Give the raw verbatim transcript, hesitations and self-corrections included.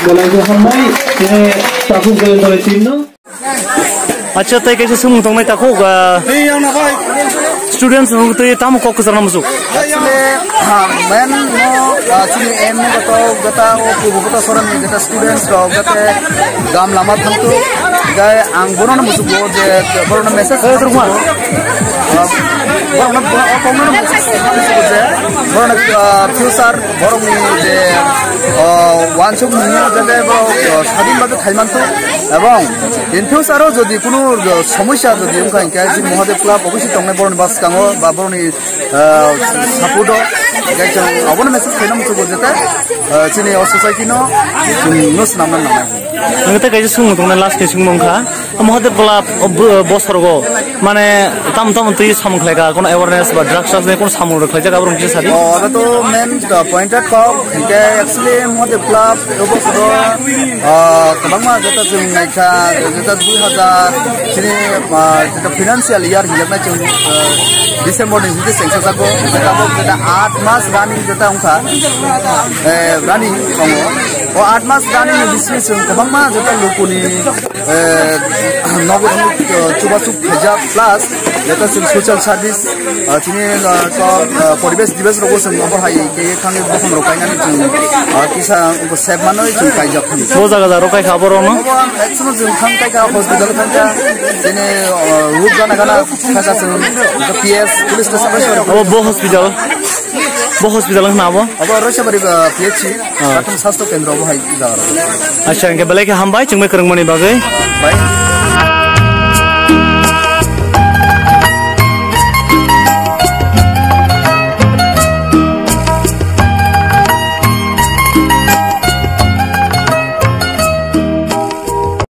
Belai khe hambai, tini Takhuk Jayantani team no. Acha, tei kaisa swngmung tongnai Takhuk, ah, students rok tei tamo kok kwchangna muchuk? Actually, ah, main no, ah, chini aim ni goto gata o Purbo Kota Soran ni gata students rok gate gam lama thangtu, gai ang bono no muchuk bo je bono message. Ah, borokno, borokno, borokno message khaina muchungo je borokno, ah, future borokni je, ah, wansukmung no je borok, ah, sadin bagwi thaimanthok, ebong in future o jodi kunu, ah, somosya jodi wngkha hinkhe je Mahadev Club obviously tongnai borokni bwskango ba borokni, ah, support o. Hinkhe chwng abono message khaina muchungo je tei, ah, chini o society no chwng no swnamna nangnai. Nwng tei kaisa swngmung tongnai, last ni swngmung kha. Mahadev Club, o bo-, bosorogo, mane, tam tam twi samung khlaika, kono awareness ba drugs drugs ni kono samung rok khlaijak, aborok kisa sadi. O, oro to main, uh, pointed kok, hinkhe actually Mahadev Club, o bosoro, uh, kwbangma jeta chwng naikha, jeta dui hazar, chini, uh, jeta financial year hinjaknai chwng, uh, December ni hinkhe chengsa jago, abo jeta aat mas running jeta wngkha, eh, running tongo. O aat mas running ni bising chwng kwbangma jeta lukuni eh, nogo thangwi, eh, chubasuk khaijak, plus jeta chwng social service, eh, chini, eh, to, eh, poribesh dibesh rogo chwng obo hai khe thangwi bokhong rok kainani chwng, eh, kisa sep manwi chwng kaijak thangwi. Bo jaga jaga rok kai kha borok no? Obo ang actually chwng thang kai kha, hospital thang kha, chini, eh, root gana gana thang kha chwng, P S, police station bai sori. Obo bo hospital? Bo hospital wngkha na abo? Obo Roisabari, eh, P H C, Ah. Prathomik Sastho Kendra obo hai jaga rok. Acha, hingke belai khe hambai, chwngbai kwrwngmani bagwi. Bai.